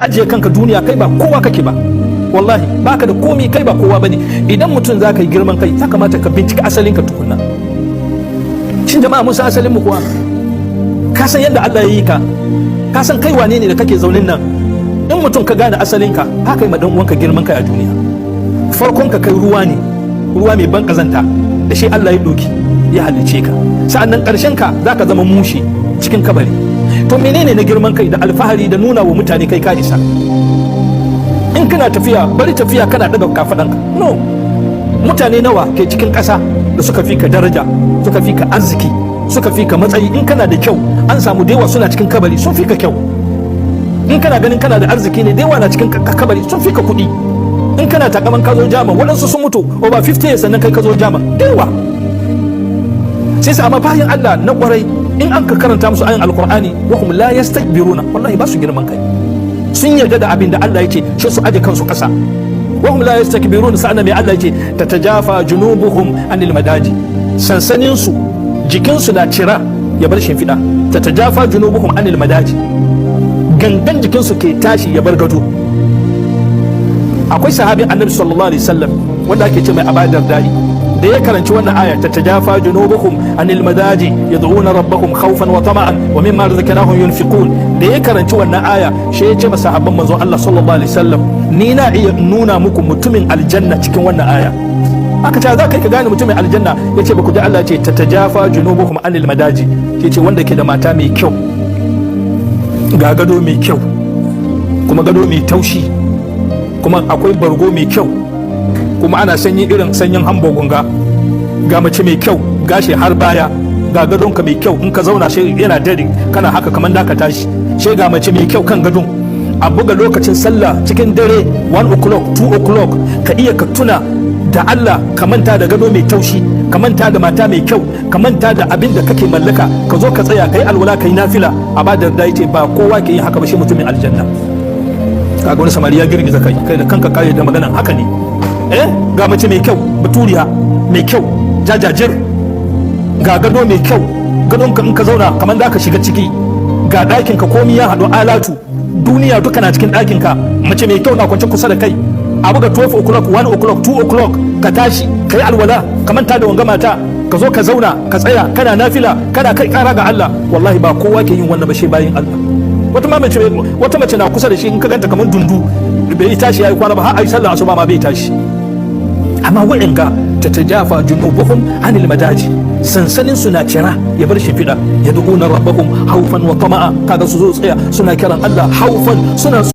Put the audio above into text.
Ajiye kanka duniya, kai ba kowa kake ba. Wallahi baka da komi, kai ba kowa bane. Idan mutum za ka yi girman kai, ya kamata ka bincika asalin ka tukunna. Shin jama'a, mun san asalin mu kuwa? Ka san yadda Allah ya yi ka? Ka san kai wane ne da kake zaunin nan? In mutum ka gane asalin ka, haka yi ma dan uwanka girman kai a duniya. Farkon ka, kai ruwa ne, ruwa mai ban kazanta da shi Allah ya doki ya halice ka. Sa'annan karshen ka zaka zama mushe cikin kabari. To menene na girman kai da alfahari da nuna wa mutane kai ka isa? In kana tafiya, bari tafiya kana daga kafadanka. No, mutane nawa ke cikin ƙasa da suka fi ka daraja, suka fi ka arziki, suka fi ka matsayi? In kana da kyau, an samu dewa suna cikin kabari sun fi ka kyau. In kana ganin kana da arziki ne, dewa na cikin kabari sun fi ka kuɗi. In kana takaman ka zo German, waɗansu sun mutu over 50 years sannan kai ka zo German. Dewa sai sa. Amma bayan Allah na kwarai, in an ka karanta musu ayin Alkur'ani, wa hum la yastakbiruna, wallahi ba su girman kai. Sun yarda da abin da Allah ya ce, shi su aje kansu ƙasa. Wa hum la yastakbiruna. Sa'an mai Allah ya ce? Tatajafa junubuhum anil madaji, sansanin su, jikin su na cira ya bar shimfiɗa. Tatajafa junubuhum anil madaji, gangan jikin su ke tashi ya bar gado. Akwai sahabin Annabi sallallahu alaihi wasallam wanda ake ce mai Abu Dardai, da ya karanci wannan aya: tatajafa junubuhum anil madaji yad'una rabbahum khawfan wa tama'an wa mimma razaqnahum yunfiqun, da ya karanci wannan aya, shi ya ce masa sahabban manzon Allah sallallahu alaihi wasallam: "Ni na iya nuna muku mutumin aljanna cikin wannan aya." Aka ce: "Za ka ka gane mutumin aljanna?" Ya ce: "Ba ku ji Allah ce tatajafa junubuhum anil madaji?" Ya ce: "Wanda ke da mata mai kyau, ga gado mai kyau, kuma gado mai taushi, kuma akwai bargo mai kyau, kuma ana sanyi irin sanyin Hamburg, ga mace mai kyau, gashi har baya, ga gadonka mai kyau, in ka zauna shi yana dare, kana haka kamar da ka tashi, sai ga mace mai kyau kan gadon. A buga lokacin sallah cikin dare, 1 o'clock, 2 o'clock, ka iya ka tuna da Allah, ka manta da gado mai taushi, ka manta da mata mai kyau, ka manta da abin da kake mallaka, ka zo ka tsaya, ka yi alwala, ka yi nafila." A ba da ce ba kowa ke yin haka ba, shi mutumin aljanna. Kaga wani samari ya girgiza kai. Kai da kanka kare da maganan haka ne. Eh, ga mace mai kyau, baturiya mai kyau, jajajir, ga gado mai kyau, gadon ka in ka zauna kamar da ka shiga ciki, ga ɗakin ka komi ya haɗu, alatu duniya duka na cikin ɗakin ka, mace mai kyau na kwance kusa da kai. A buga 12 o'clock, 1 o'clock, 2 o'clock, ka tashi ka yi alwala, ka manta da wanga mata, ka zo ka zauna, ka tsaya kana nafila, kana kai kara ga Allah. Wallahi ba kowa ke yin wannan ba, shi bayin Allah. Wata ma mace, wata mace na kusa da shi, in ka ganta kamar dundu, bai tashi yayi kwana ba, har ai sallah asuba ma bai tashi. Amma wa'inga, tatajafa junubuhum anil madaji, sansanin su na cira ya bar shimfiɗa, yad'una rabbahum khawfan wa tama'a. Kaga su zo tsaya suna kiran Allah khawfan, suna